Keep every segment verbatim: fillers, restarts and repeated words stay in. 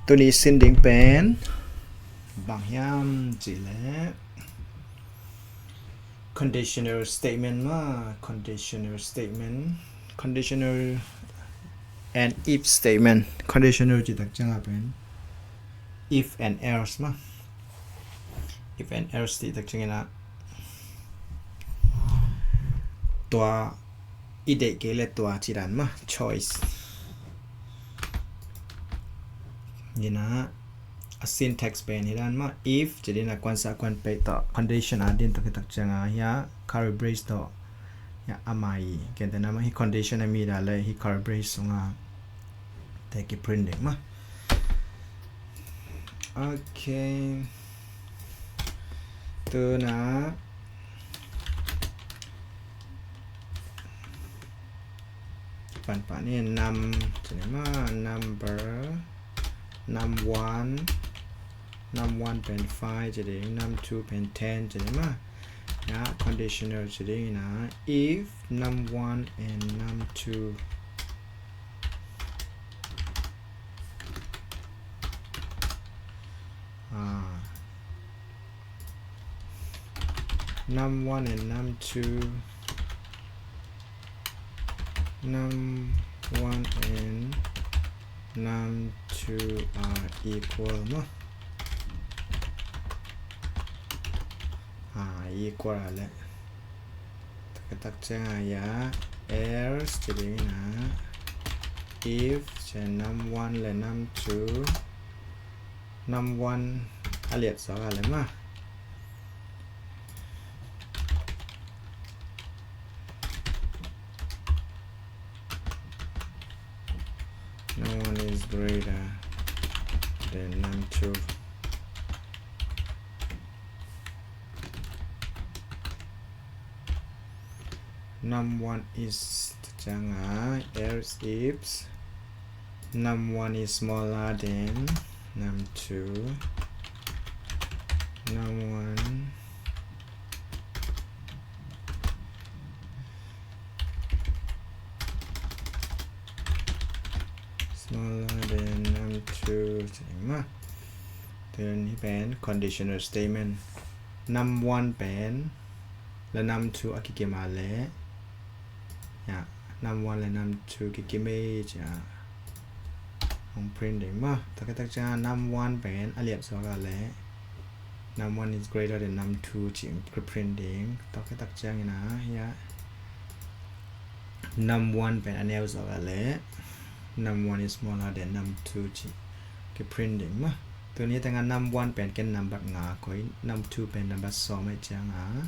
Tuni sin ding pen bang hiam cih leh conditional statement mah, conditional statement, conditional and if statement. Conditional cih tak ciangin pen if and else mah. If and else cih tak ciangin ah tua i deih kei leh tua cih dan mah, choice. Ina a syntax pen hi dan mah, if cih ding a kuan sa kuan pei tawh condition a ding tawh khit tak ciangin hiah curly brace tawh hiah a mai gen te na mah, hi condition a mi dan leh hi curly brace sungah te kiprint ding mah. Ok. Tuna panpah ni, num cih ni mah, number, num one, num one pen five cih ding, num two pen ten cih ni mah. Ina conditional cih ding ina if num one and num two, ah, num one and num two, num one and num two are equal mah. Ah, equal a leh tak ciangin ah else cih ding ina if cih num one leh num two, num one a liat zawk a leh mah, num one is greater than num two. Num one is tak ciangin ah else if num one is smaller than num two, num one smaller than num two cih ni mah. Tuni pen conditional statement. Num one pen leh num two a kikim a leh, ya, num one leh num two kikim ei ci-a hong print ding mah. Tua khit tak ciangin num one pen a liat zawk a leh num one is greater than num two ci kiprint ding. Tua khit tak ciangin ah hiah num one pen a neu zawk a leh num one is smaller than num two ci kiprint ding mah. Tuni tengah num one pen ken number nga koih, num two pen number sawm ahih ciangin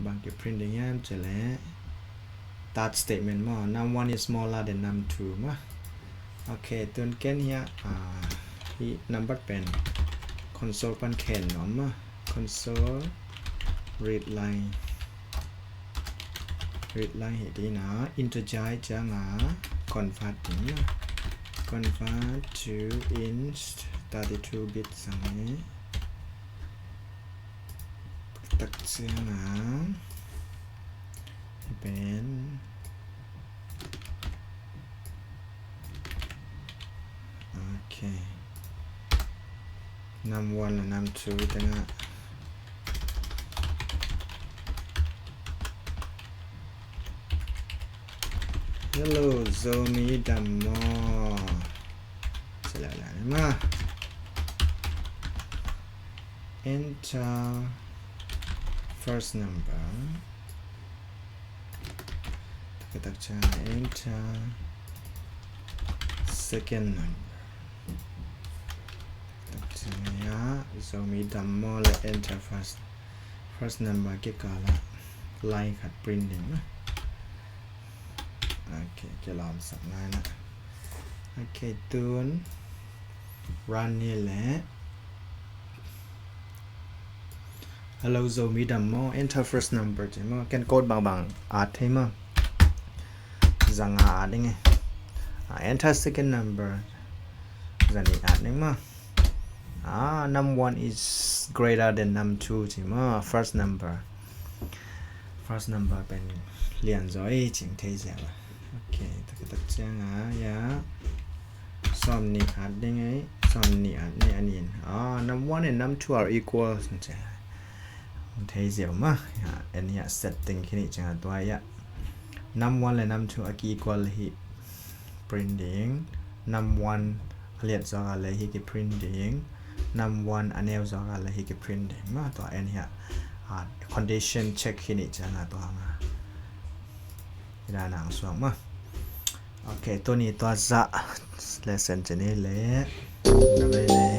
bang kiprint ding hiam cih leh third statement maw, num one is smaller than num two mah. Ok, tun ken hiah, ah, hih number pen console pan khen nuam mah. Console readline, readline hi ding a, integer ahih ciangin convert ding mah. Convert to int thirty-two bit sang ni. Tak ciangin pen, ok, num one leh num two tengah. Hello Zomi, dam maw? Ci leh leh ni mah. Enter first number. Tak ciangin enter second number. Tak ciangin ah Zomi, dam maw leh enter first, first number kikal ah line khat print ding mah. Ok, kilawmsak nai na. Ok, tun run ni leh. Hello Zomi, dam maw? Enter first number ci maw. Ken code bangbang at thei maw? Za nga at ding e. Ah, enter second number. Za nih at ding maw. Ah, num one is greater than num two ci maw. First number, first number pen lian zaw e cih thei ziau a. Ok, tak tak ciangin ah, ya. Sawm nih at ding ei, sawm nih at ni a nin. Ah, num one and num two are equal. Thei ziau ma. Ya, en ya setting kini chang a tua ya. Num one le num two a ki equal hi print ding. Num one a liat zawk a le hi ki print ding. Num one a neu zawk a le hi ki print ding ma. Tua en ya. Ah, condition check kini chang a tua nga. Ina nang suang ma. Ok, tuni tua za lesson chini le. Na mai le.